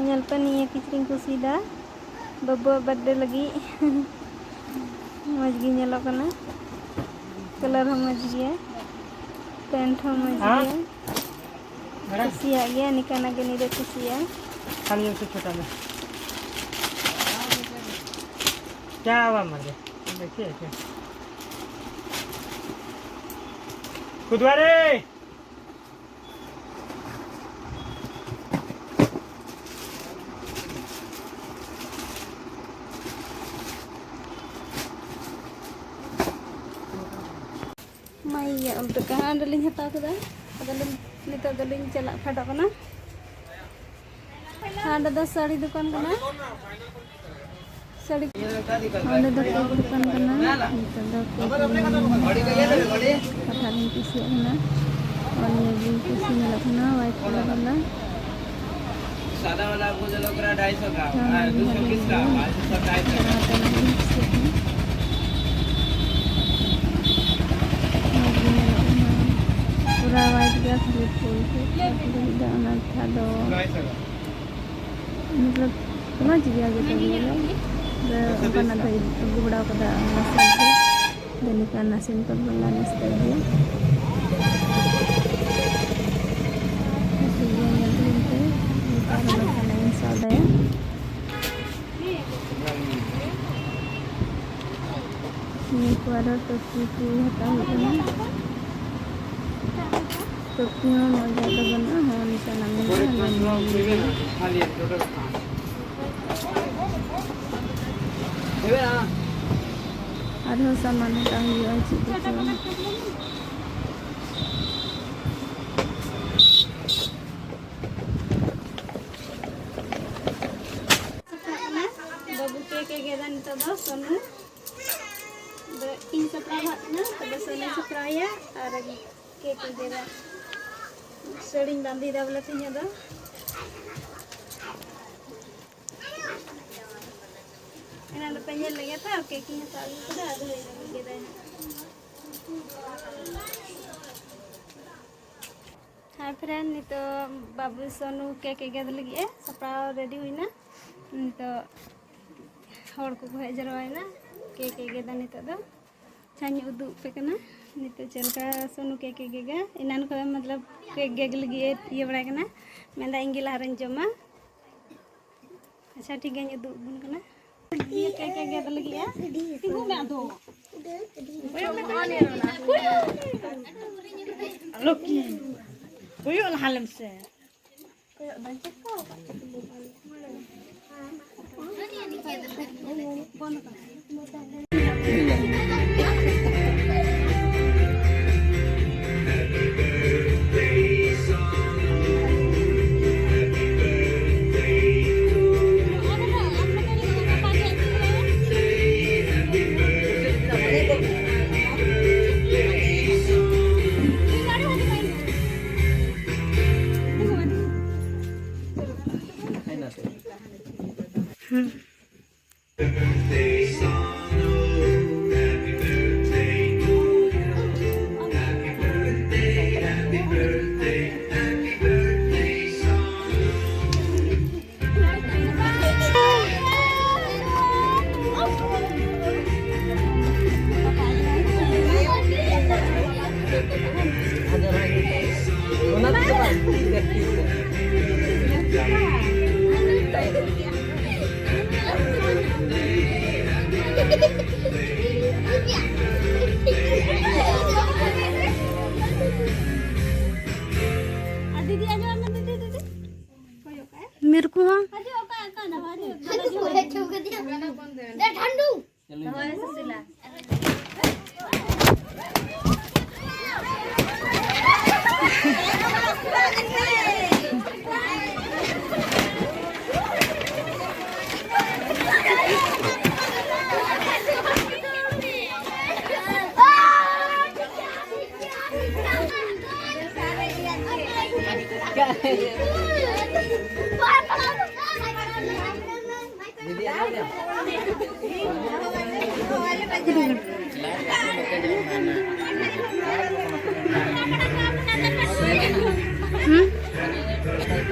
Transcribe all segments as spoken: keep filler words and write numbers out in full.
ᱧᱮᱞ ᱯᱮ, ᱱᱤᱭᱟᱹ ᱠᱤᱪᱨᱤᱡ ᱤᱧ ᱠᱩᱥᱤᱭᱮᱫᱟ ᱵᱟᱹᱵᱩᱣᱟᱜ ᱵᱟᱨᱛᱷᱰᱮ ᱞᱟᱹᱜᱤᱫ᱾ ᱢᱚᱡᱽ ᱜᱮ ᱧᱮᱞᱚᱜ ᱠᱟᱱᱟ, ᱠᱟᱞᱟᱨ ᱦᱚᱸ ᱢᱚᱡᱽ ᱜᱮᱭᱟ, ᱯᱮᱱᱴ ᱦᱚᱸ ᱢᱚᱡᱽ ᱦᱮᱸ? ᱜᱮᱭᱟ᱾ ᱵᱟᱲᱟ? ᱠᱩᱥᱤᱭᱟᱜ ᱜᱮᱭᱟ, ᱱᱤᱠᱟᱱᱟᱜ ᱜᱮ ᱱᱤᱭᱟᱹ ᱫᱚ ᱠᱩᱥᱤᱭᱟᱜᱼᱟ᱾ खाली उसे छोटा में। क्या हुआ मर गया? देखिए क्या? खुदवा रे। ᱢᱟᱭ ᱤᱭᱟᱹ ᱩᱞᱴᱟᱹ ᱠᱟᱱᱟ, ᱚᱸᱰᱮᱞᱤᱧ ᱦᱟᱛᱟᱣ ᱠᱮᱫᱟ᱾ ᱟᱫᱚ ᱞᱤᱧ, ᱱᱤᱛᱚᱜ ᱫᱚᱞᱤᱧ ᱪᱟᱞᱟᱜ ᱯᱷᱮᱰᱚᱜ ᱠᱟᱱᱟ᱾ ᱦᱟᱸᱰᱮ ᱫᱚ ᱥᱟᱹᱲᱤ ᱫᱚᱠᱟᱱ ᱠᱟᱱᱟ, ᱥᱟᱹᱲᱤ᱾ ᱚᱸᱰᱮ ᱫᱚ ᱠᱮᱠ ᱫᱚᱠᱟᱱ ᱠᱟᱱᱟ᱾ ᱱᱤᱛᱚᱜ ᱫᱚ ᱠᱮᱠ ᱞᱤᱧ ᱦᱟᱛᱟᱣᱟ᱾ ᱠᱟᱛᱷᱟ ᱞᱤᱧ ᱠᱩᱥᱤᱭᱟᱜ ᱠᱟᱱᱟ᱾ ᱚᱱᱮ ᱜᱮ ᱠᱩᱥᱤ ᱧᱮᱞᱚᱜ ᱠᱟᱱᱟ, ᱦᱚᱣᱟᱭᱤᱴ ᱠᱟᱞᱟᱨ ᱵᱟᱞᱟ᱾ सादा वाला आपको जो लग रहा है ढाई सौ का, हाँ, हाँ, दो सौ बीस का, हाँ। ढाई सौ का। हाँ, तो मैं इससे भी मस्त भी नहीं है। पूरा वाइट का खाली फूल से पूरा अनाथा दो। ढाई सौ का। मतलब, समझ गया जो तो ये लोग। तो उनका ना तो गुबड़ा को दा, ना समझे। ᱡᱟᱹᱱᱤᱡ ᱠᱷᱟᱱ ᱱᱟᱥᱮᱧ ᱠᱚᱞ ᱵᱟᱞᱟ ᱱᱟᱥᱛᱟ ᱜᱮᱭᱟ᱾ ᱴᱷᱤᱠ ᱜᱮᱭᱟ, ᱧᱮᱞ ᱛᱟᱵᱚᱱ ᱯᱮ᱾ ᱱᱮᱛᱟᱨ ᱚᱱᱟ ᱠᱷᱟᱱ ᱤᱧ ᱥᱟᱣᱫᱟᱭᱟ᱾ ᱱᱤᱭᱟᱹ ᱠᱚ ᱟᱨᱚ ᱴᱚᱯᱤ ᱠᱚ ᱦᱟᱛᱟᱣ ᱦᱩᱭᱩᱜ ᱠᱟᱱᱟ᱾ ᱴᱚᱯᱤ ᱦᱚᱸ ᱢᱚᱡᱽ ᱫᱚ ᱵᱟᱹᱱᱩᱜᱼᱟ, ᱦᱚᱸ ᱱᱤᱝᱠᱟᱱᱟᱜ ᱢᱮᱱᱟᱜᱼᱟ᱾ ᱟᱨᱦᱚᱸ ᱥᱟᱢᱟᱱ ᱦᱟᱛᱟᱣ ᱦᱩᱭᱩᱜᱼᱟ, ᱪᱮᱫ ᱠᱚᱪᱚ᱾ ᱵᱟᱹᱵᱩ ᱠᱮᱠ ᱮ ᱜᱮᱫᱟ ᱱᱤᱛᱚᱜ ᱫᱚ ᱥᱚᱱᱩ᱾ ᱟᱫᱚ ᱤᱧ ᱥᱟᱯᱲᱟᱣ ᱠᱟᱜ ᱠᱟᱱᱟ, ᱛᱚᱵᱮ ᱥᱚᱱᱩ ᱥᱟᱯᱲᱟᱣ ᱮᱭᱟ ᱟᱨ ᱠᱮᱠ ᱤᱧ ᱜᱮᱫᱟ᱾ ᱥᱟᱹᱲᱤᱧ ᱵᱟᱸᱫᱮᱭᱮᱫᱟ ᱵᱚᱞᱮ ᱛᱮᱦᱮᱧ ᱫᱚ᱾ ᱮᱱᱟᱱ ᱫᱚᱯᱮ ᱧᱮᱞ ᱞᱮᱜᱮ ᱛᱚ, ᱠᱮᱠ ᱤᱧ ᱦᱟᱛᱟᱣ ᱟᱹᱜᱩ ᱠᱮᱫᱟ, ᱟᱫᱚ ᱤᱧ ᱜᱮᱫᱟᱭ ᱦᱟᱸᱜ᱾ ᱦᱮᱸ ᱯᱷᱨᱮᱱᱰ, ᱱᱤᱛᱚᱜ ᱵᱟᱹᱵᱩ ᱥᱚᱱᱩ ᱠᱮᱠ ᱮ ᱜᱮᱫ ᱞᱟᱹᱜᱤᱫ ᱮ ᱥᱟᱯᱲᱟᱣ ᱨᱮᱰᱤ ᱦᱩᱭᱱᱟ᱾ ᱱᱤᱛᱚᱜ ᱦᱚᱲ ᱠᱚᱠᱚ ᱦᱮᱡ ᱡᱟᱨᱣᱟᱭᱮᱱᱟ, ᱠᱮᱠ ᱮ ᱜᱮᱫᱟ ᱱᱤᱛᱚᱜ ᱫᱚ᱾ ᱟᱪᱪᱷᱟᱧ ᱩᱫᱩᱜ ᱟᱯᱮ ᱠᱟᱱᱟ ᱱᱤᱛᱚᱜ ᱪᱮᱫ ᱞᱮᱠᱟ ᱥᱚᱱᱩ ᱠᱮᱠ ᱮ ᱜᱮᱜᱟ᱾ ᱮᱱᱟᱱ ᱠᱷᱚᱱ ᱢᱚᱛᱞᱚᱵ ᱠᱮᱠ ᱜᱮᱜ ᱞᱟᱹᱜᱤᱫ ᱮ ᱤᱭᱟᱹ ᱵᱟᱲᱟᱭ ᱠᱟᱱᱟ, ᱢᱮᱱᱫᱟ ᱤᱧ ᱜᱮ ᱞᱟᱦᱟ ᱨᱮᱧ ᱡᱚᱢᱟ᱾ ᱟᱪᱪᱷᱟ ᱴᱷᱤᱠ ᱜᱮᱭᱟᱧ ᱩᱫᱩᱜ ᱟᱵᱚᱱ ᱠᱟᱱᱟ᱾ ᱱᱤᱭᱟᱹ ᱠᱮᱠ ᱮ ᱜᱮᱫ ᱞᱟᱹᱜᱤᱫ ᱮ᱾ ᱛᱤᱸᱜᱩ ᱢᱮ ᱟᱫᱚ᱾ ᱞᱚᱠᱠᱷᱤ, ᱦᱩᱭᱩᱜ ᱞᱟᱦᱟ ᱞᱮᱢ ᱥᱮ᱾ ᱢᱤᱨᱠᱩ ᱦᱚᱸ᱾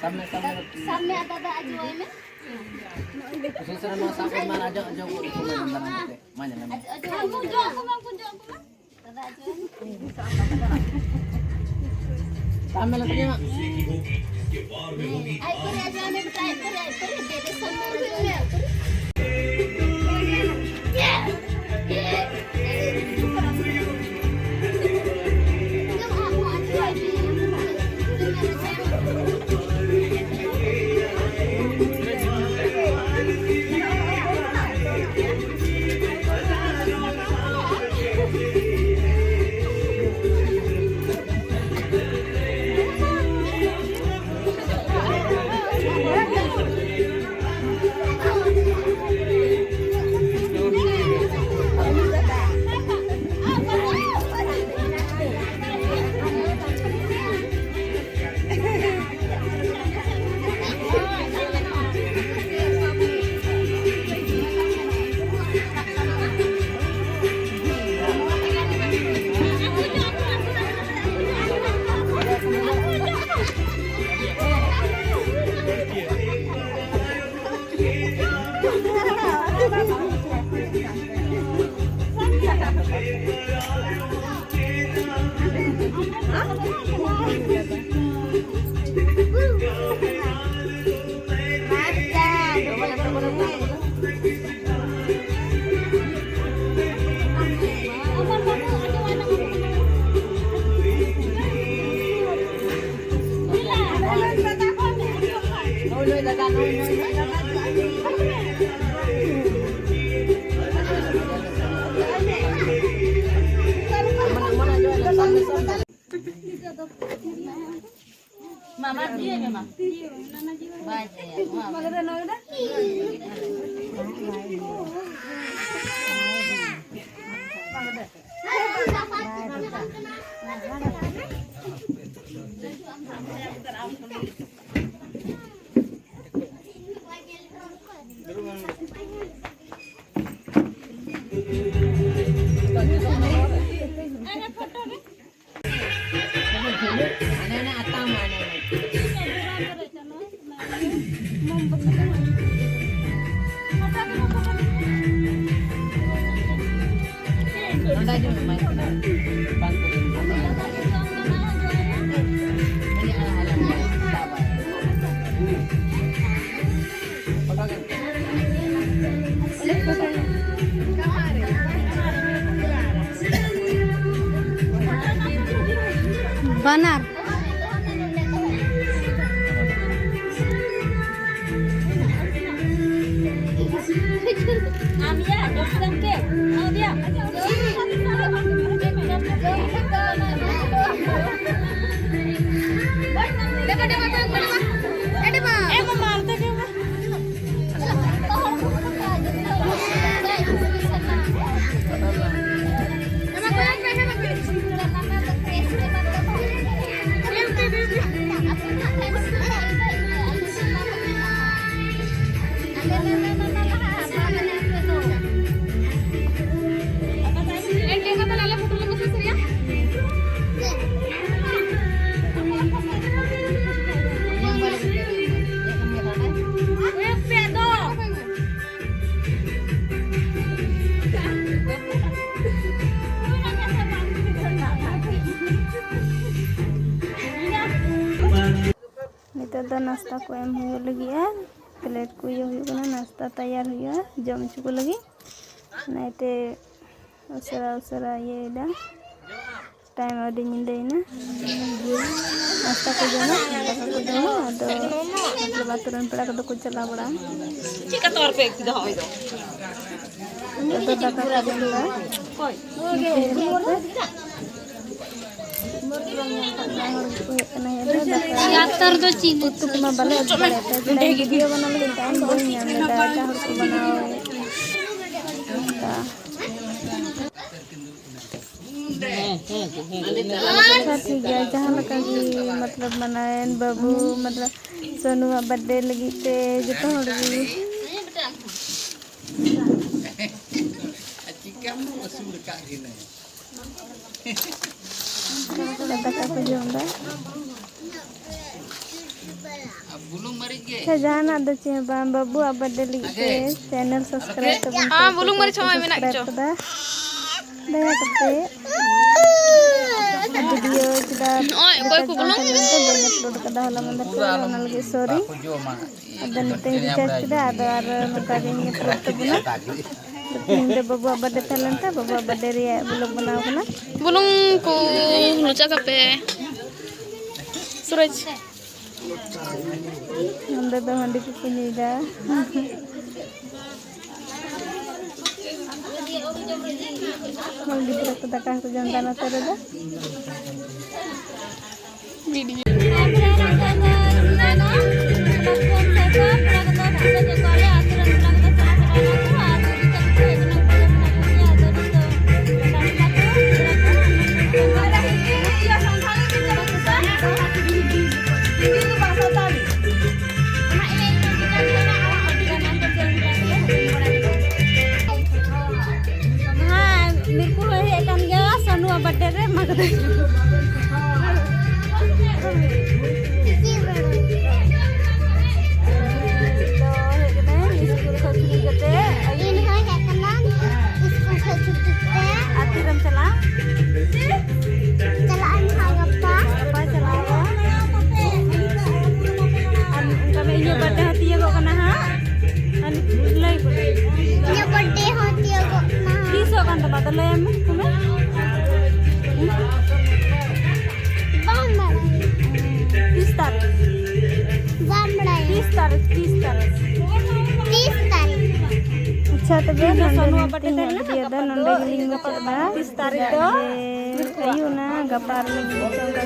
ᱥᱟᱢᱱᱮ, ᱥᱟᱢᱱᱮ᱾ ᱥᱟᱢᱱᱮ ᱟᱨ ᱫᱟᱫᱟ ᱟᱡᱚᱣᱟᱭ ᱢᱮ᱾ ᱥᱩᱥᱨᱟ ᱱᱚᱣᱟ ᱥᱟᱵ ᱠᱟᱛᱮ ᱢᱟ ᱟᱡᱚ, ᱟᱡᱚ ᱠᱚ ᱤᱥᱤᱱ ᱢᱟ ᱫᱟᱨᱟᱢ ᱠᱟᱛᱮ᱾ ᱢᱟ ᱧᱮᱞ ᱢᱮ᱾ ᱟᱡᱚ, ᱟᱡᱚ᱾ ᱟᱢ ᱦᱚᱸ ᱡᱚ ᱟᱹᱜᱩ ᱢᱮ, ᱩᱱᱠᱩ ᱡᱚ ᱟᱹᱜᱩ ᱢᱮ᱾ ᱫᱟᱫᱟ ᱟᱡᱚᱣᱟᱭ ᱢᱮ᱾ ᱥᱟᱢᱱᱮ ᱞᱟᱹᱴᱩ ᱧᱚᱜ᱾ ᱟᱡ ᱯᱚᱨᱮ ᱟᱡᱚᱣᱟᱭ ᱢᱮ, ᱵᱮᱴᱟ, ᱟᱡ ᱯᱚᱨᱮ, ᱟᱡ ᱯᱚᱨᱮ, ᱫᱮ ᱫᱮ ᱥᱟᱢᱱᱮ ᱟᱡᱚᱣᱟᱭ ᱢᱮ᱾ ᱢᱟᱢᱟ ᱫᱤᱭᱮ ᱢᱮ ᱢᱟ᱾ ᱵᱟᱭ ᱫᱤᱭᱮ, ᱢᱟ᱾ ᱵᱟᱱᱟᱨ᱾ ᱱᱤᱛᱚᱜ ᱫᱚ ᱱᱟᱥᱛᱟ ᱠᱚ ᱮᱢ ᱦᱩᱭᱩᱜ ᱞᱟᱹᱜᱤᱫᱼᱟ, ᱯᱞᱮᱴ ᱠᱚ ᱤᱭᱟᱹ ᱦᱩᱭᱩᱜ ᱠᱟᱱᱟ, ᱱᱟᱥᱛᱟ ᱛᱮᱭᱟᱨ ᱦᱩᱭᱩᱜᱼᱟ ᱡᱚᱢ ᱦᱚᱪᱚ ᱠᱚ ᱞᱟᱹᱜᱤᱫ᱾ ᱚᱱᱟᱛᱮ ᱩᱥᱟᱹᱨᱟ ᱩᱥᱟᱹᱨᱟ ᱤᱭᱟᱹᱭᱮᱫᱟ᱾ ᱴᱟᱭᱤᱢ ᱟᱹᱰᱤ ᱧᱤᱫᱟᱹᱭᱮᱱᱟ᱾ ᱱᱟᱥᱛᱟ ᱠᱚ ᱡᱚᱢᱟ, ᱫᱟᱠᱟ ᱠᱚ ᱡᱚᱢᱟ, ᱟᱫᱚ ᱢᱚᱛᱞᱚᱵ ᱟᱹᱛᱩ ᱨᱮᱱ ᱯᱮᱲᱟ ᱠᱚᱫᱚ ᱠᱚ ᱪᱟᱞᱟᱣ ᱵᱟᱲᱟᱜᱼᱟ᱾ ᱪᱮᱫ ᱠᱟ ᱛᱚᱨ ᱯᱮ ᱮᱠᱴᱤ ᱫᱚ ᱦᱚᱸᱜᱼᱚᱭ ᱫᱚ? ᱟᱫᱚ ᱫᱟᱠᱟ ᱠᱚ ᱡᱚᱢ ᱮᱫᱟ᱾ ᱚᱠᱚᱭ? ᱱᱚᱛᱮ ᱧᱮᱞ ᱠᱟᱛᱮ᱾ ᱦᱚᱲ ᱠᱚ ᱦᱮᱡ ᱠᱟᱱᱟ, ᱦᱮᱡ ᱫᱚ ᱫᱟᱠᱟ ᱞᱟᱛᱟᱨ ᱫᱚ ᱪᱮᱫ? ᱩᱛᱩ ᱠᱚᱢᱟ ᱵᱟᱞᱮ ᱩᱛᱩ ᱫᱟᱲᱮᱭᱟᱜ ᱛᱟᱦᱮᱸ᱾ ᱵᱷᱤᱰᱤᱭᱳ ᱵᱮᱱᱟᱣ ᱞᱟᱹᱜᱤᱫ ᱴᱟᱭᱤᱢ ᱵᱟᱹᱧ ᱧᱟᱢ ᱞᱮᱫᱟ᱾ ᱮᱴᱟᱜ ᱦᱚᱲ ᱠᱚ ᱵᱮᱱᱟᱣ ᱮᱫᱟ᱾ ᱟᱪᱪᱷᱟ, ᱴᱷᱤᱠ ᱜᱮᱭᱟ, ᱡᱟᱦᱟᱸ ᱞᱮᱠᱟ ᱜᱮ, ᱢᱚᱛᱞᱚᱵ, ᱢᱟᱱᱟᱣᱮᱱ ᱵᱟᱹᱵᱩ, ᱢᱚᱛᱞᱚᱵ, ᱥᱳᱱᱩᱣᱟᱜ ᱵᱟᱨᱛᱷᱰᱮ ᱞᱟᱹᱜᱤᱫ ᱛᱮ ᱡᱚᱛᱚ ᱦᱚᱲ ᱜᱮ᱾ ᱫᱟᱠᱟ ᱠᱚ ᱡᱚᱢ ᱮᱫᱟ᱾ ᱟᱪᱪᱷᱟ, ᱡᱟᱦᱟᱱᱟᱜ ᱫᱚ ᱪᱮᱫ ᱦᱚᱸ ᱵᱟᱝ, ᱵᱟᱹᱵᱩᱣᱟᱜ ᱵᱟᱨᱛᱷᱰᱮ ᱞᱟᱹᱜᱤᱫ ᱛᱮ ᱪᱮᱱᱮᱞ ᱥᱟᱵᱥᱠᱨᱟᱭᱤᱵ ᱛᱟᱵᱚᱱ ᱯᱮ, ᱦᱮᱸ, ᱵᱩᱞᱩᱝ ᱢᱟᱹᱨᱤᱪ ᱦᱚᱸ ᱢᱮᱱᱟᱜ ᱥᱟᱵᱥᱠᱨᱟᱭᱤᱵ ᱜᱮᱪᱚ᱾ ᱠᱟᱫᱟ᱾ ᱫᱟᱭᱟ ᱠᱟᱛᱮ ᱵᱷᱤᱰᱤᱭᱳ ᱪᱮᱫᱟᱜ ᱱᱚᱜᱼᱚᱭ ᱚᱠᱚᱭ ᱠᱚ ᱵᱩᱞᱩᱝ? ᱵᱟᱹᱧ ᱟᱯᱞᱳᱰ ᱠᱟᱫᱟ, ᱦᱚᱞᱟ ᱢᱟᱦᱫᱮᱨ ᱠᱷᱚᱱ, ᱚᱱᱟ ᱞᱟᱹᱜᱤᱫ ᱥᱚᱨᱤ᱾ ᱟᱫᱚ ᱱᱤᱛᱚᱜ ᱤᱧ ᱨᱤᱪᱟᱨᱡᱽ ᱠᱮᱫᱟ, ᱟᱫᱚ ᱟᱨ ᱱᱚᱝᱠᱟ ᱜᱤᱧ ᱟᱯᱞᱳᱰ ᱛᱟᱵᱚᱱᱟ᱾ ᱛᱮᱦᱮᱧ ᱫᱚ ᱵᱟᱹᱵᱩᱣᱟᱜ ᱵᱟᱨᱛᱷᱰᱮ ᱛᱟᱦᱮᱸ ᱞᱮᱱ ᱛᱟᱭ, ᱵᱟᱹᱵᱩᱣᱟᱜ ᱵᱟᱨᱛᱷᱰᱮ ᱨᱮᱭᱟᱜ ᱵᱞᱚᱜ ᱵᱮᱱᱟᱣ ᱠᱟᱱᱟ᱾ ᱵᱩᱞᱩᱝ ᱠᱚ ᱞᱚᱪᱟ ᱠᱟᱯᱮ᱾ ᱥᱩᱨᱚᱡᱽ᱾ ᱱᱚᱸᱰᱮ ᱫᱚ ᱦᱟᱺᱰᱤ ᱠᱚᱠᱚ ᱧᱩᱭᱫᱟ᱾ ᱦᱚᱲ ᱜᱤᱫᱽᱨᱟᱹ ᱠᱚ ᱫᱟᱠᱟ ᱠᱚ ᱡᱚᱢ ᱮᱫᱟ ᱱᱚᱛᱮ ᱨᱮᱫᱚ᱾ ᱦᱮᱸ, ᱢᱤᱨᱯᱩᱨ ᱦᱚᱸᱭ ᱦᱮᱡ ᱟᱠᱟᱱ ᱜᱮᱭᱟ, ᱥᱟᱱᱩᱣᱟᱜ ᱵᱟᱨᱛᱷᱰᱮ ᱨᱮ ᱮᱢᱟ ᱠᱟᱫᱟᱭ᱾ ᱛᱚ, ᱦᱮᱡ ᱠᱟᱱᱟᱭ ᱥᱠᱩᱞ ᱠᱷᱚᱱ ᱪᱷᱩᱴᱤ ᱠᱟᱛᱮ᱾ ᱤᱧ ᱦᱚᱸ ᱦᱮᱡ ᱠᱟᱱᱟ ᱥᱠᱩᱞ ᱠᱷᱚᱱ ᱪᱷᱩᱴᱤ ᱠᱟᱛᱮ᱾ ᱟᱨ ᱛᱤᱨᱮᱢ ᱪᱟᱞᱟᱜᱼᱟ? ᱪᱟᱞᱟᱜ ᱟᱹᱧ ᱦᱟᱸᱜ ᱜᱟᱯᱟ᱾ ᱜᱟᱯᱟ ᱪᱟᱞᱟᱜ ᱟᱵᱚ᱾ ᱟᱨ ᱚᱱᱠᱟ ᱢᱟ ᱤᱧᱟᱹᱜ ᱵᱟᱨᱛᱷᱰᱮ ᱦᱚᱸ ᱛᱤᱭᱳᱜᱚᱜ ᱠᱟᱱᱟ ᱦᱟᱸᱜ᱾ ᱟᱨ ᱞᱟᱹᱭ ᱠᱚ ᱞᱟᱹᱭ᱾ ᱤᱧᱟᱹᱜ ᱵᱟᱨᱛᱷᱰᱮ ᱦᱚᱸ ᱛᱤᱭᱳᱜᱚᱜ ᱠᱟᱱᱟ ᱦᱟᱸᱜ᱾ ᱛᱤᱥᱚᱜ ᱠᱟᱱ ᱛᱟᱢᱟ? ᱟᱫᱚ ᱞᱟᱹᱭᱟᱢ ᱢᱮ, ᱠᱚᱢᱮ᱾ ᱦᱩᱸ? ᱵᱟᱢ ᱵᱟᱲᱟᱭᱟ᱾ ᱛᱤᱥ ᱛᱟᱹᱨᱤᱠᱷ, ᱛᱤᱥ ᱛᱟᱹᱨᱤᱠᱷ᱾ ᱛᱤᱥ ᱛᱟᱹᱨᱤᱠᱷ᱾ ᱟᱪᱪᱷᱟ, ᱛᱚᱵᱮ ᱛᱤᱦᱤᱧ ᱫᱚ ᱱᱚᱰᱮ ᱥᱚᱱᱩᱣᱟᱜ ᱜᱮ, birthday ᱛᱮᱦᱮᱧᱟᱜ ᱛᱟᱦᱮᱸ ᱞᱮᱱᱟ, video ᱫᱚ ᱜᱟᱯᱟ ᱱᱚᱰᱮ ᱫᱚ ᱜᱮᱞᱤᱧ ᱢᱩᱪᱟᱹᱫ ᱮᱫᱟ᱾ ᱛᱤᱥ ᱛᱟᱹᱨᱤᱠᱷ ᱫᱚ? ᱡᱮ ᱟᱹᱭᱩᱵ ᱮᱱᱟ, ᱜᱟᱯᱟ ᱟᱨ ᱢᱤᱫ ᱫᱤᱱ ᱚᱱᱠᱟ